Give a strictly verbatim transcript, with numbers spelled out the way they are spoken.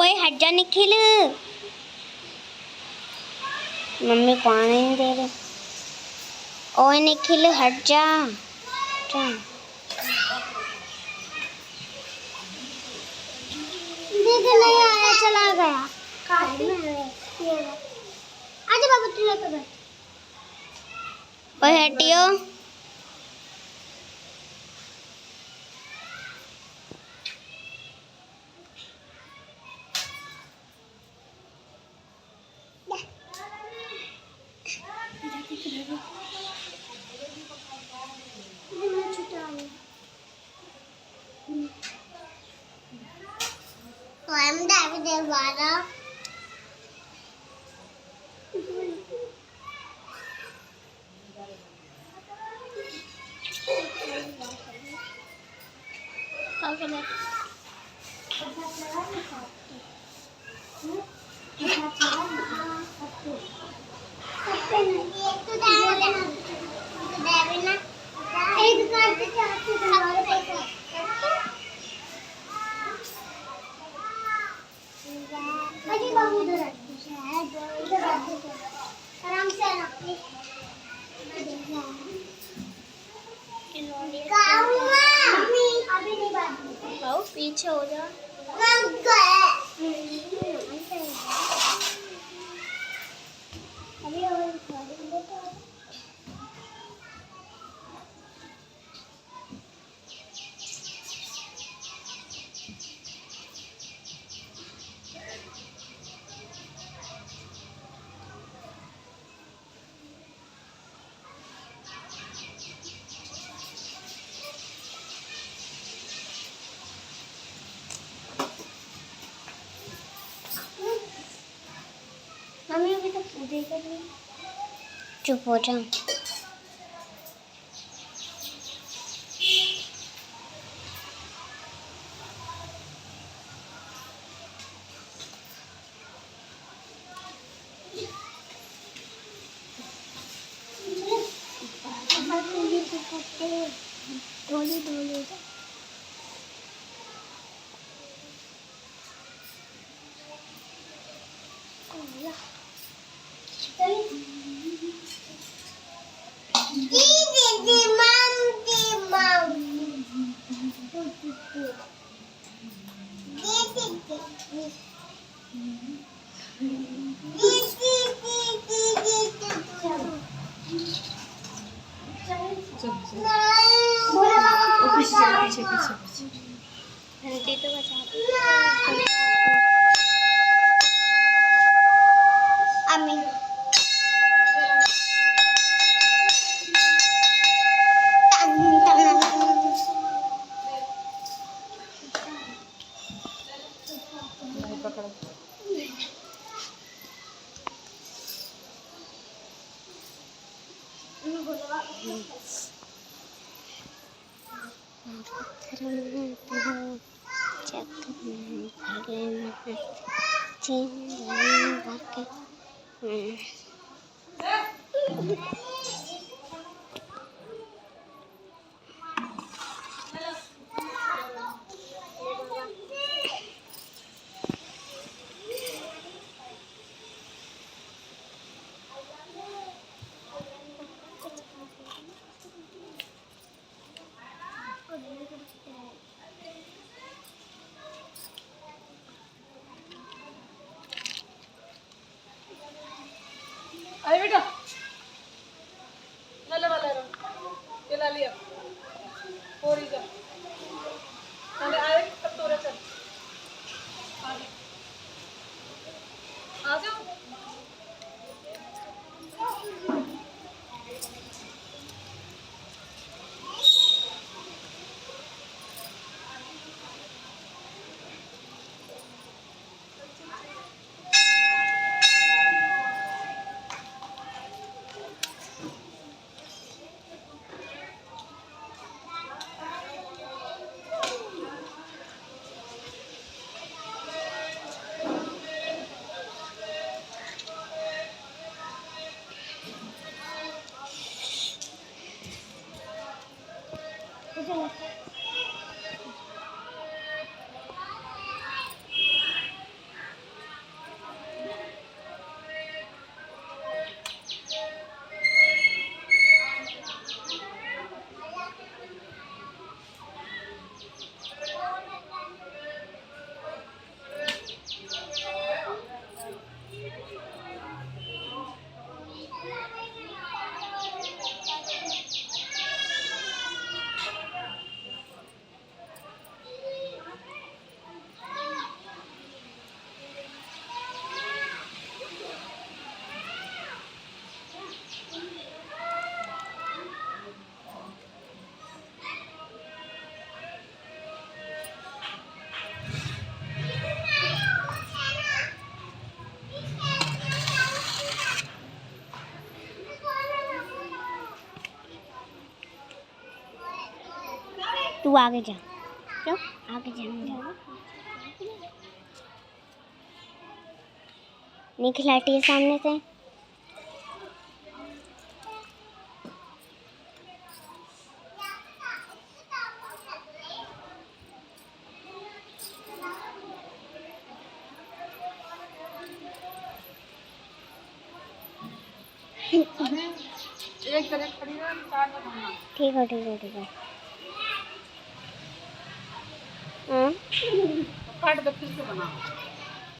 ओए, हट जा निखिल, मम्मी को आने नहीं दे रहे। ओए निखिल, हट जा, हट जा। दीदी नहीं आया, चला गया। आजा बाबू, तू लेके बैठ। ओए हटियो। आओ, पीछे हो जा। मम्मी, अभी तो पूजा ही करनी है। चुप हो जा। चल, चल। ओ, पीछे चल, पीछे, पीछे, पीछे। घंटी तो बजा दे। अम्मी। टन, टन, टन। पकड़। अरे बेटा, लाला वाला रो, ये ला लिया। और इधर। अरे, अरे, अब तोरा चल। आ जाओ। तू आगे जा। क्यों? आगे जा, जा। निकल हटिए सामने से। एक जगह खड़ी रह, चार जगह ना। ठीक है, ठीक है, ठीक है। हाँ। काट दे, फिर से बना।